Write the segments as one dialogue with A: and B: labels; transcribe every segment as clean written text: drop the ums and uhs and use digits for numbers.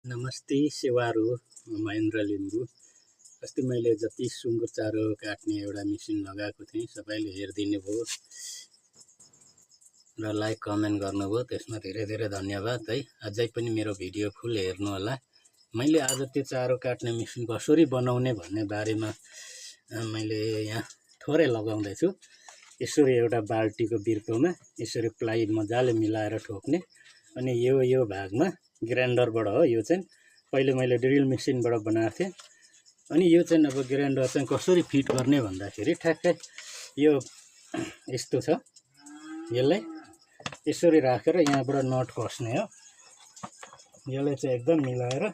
A: नमस्ते सेवारो, महेन्द्र लिम्बू। अस्ति मैले जति सुँगुर चारो काट्ने एउटा मेसिन लगाएको थिएँ सबैले हेरिदिनु भयो र लाइक कमेन्ट गर्नुभयो, त्यसमा धेरै धेरै धन्यवाद है। अझै पनि मेरो भिडियो फुल हेर्नु होला। मैले आज त्यो चारो काट्ने मेसिन कसरी बनाउने भन्ने बारेमा मैले यहाँ थोरै लगाउँदैछु। यसरी एउटा बाल्टीको बिर्कोमा यसरी प्लाई मजाले मिलाएर ठोक्ने, अनि यो भागमा ग्राइन्डरबाट हो। यो चाहिँ पहिले मैले ड्रिल मेसिनबाट बनाएको थिएँ। अनि यो चाहिँ अब ग्राइन्डर चाहिँ कसरी फिट गर्ने भन्दाखेरि ठ्याक्कै यो यस्तो छ। यसलाई यसरी राखेर यहाँबाट नट कस्ने हो। यसलाई चाहिँ एकदम मिलाएर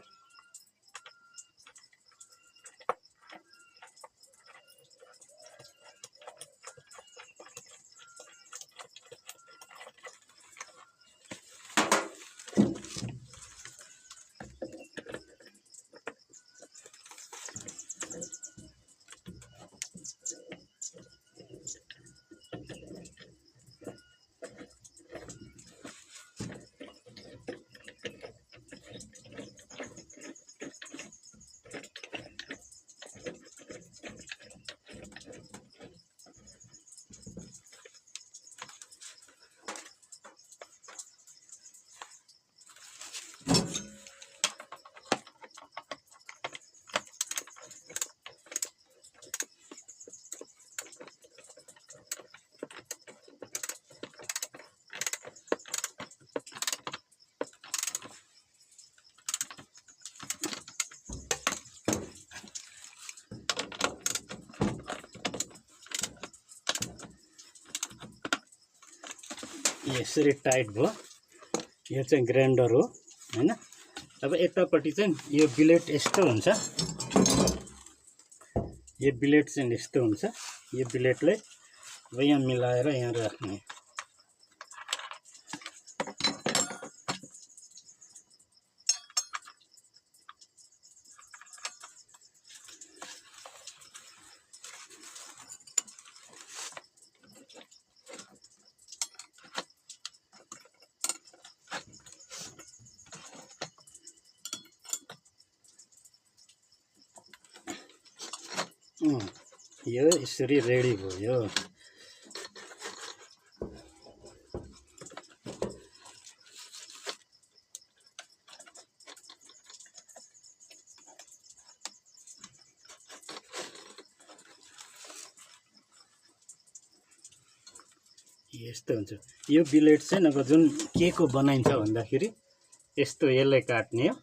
A: यसरी टाइट भयो। यो चाहिँ ग्राइन्डर हो हैन। अब यतापट्टि चाहिँ यो ब्लेड यस्तो हुन्छ। यो ब्लेड चाहिँ यस्तो हुन्छ। यो ब्लेडलाई अब यहाँ मिलाएर यहाँ राख्ने। यो यसरी रेडी भयो। यस्तो हुन्छ। यो ब्लेड चाहिँ अब जुन के को बनाइन्छ भन्दाखेरि यस्तो यसलाई काट्ने हो।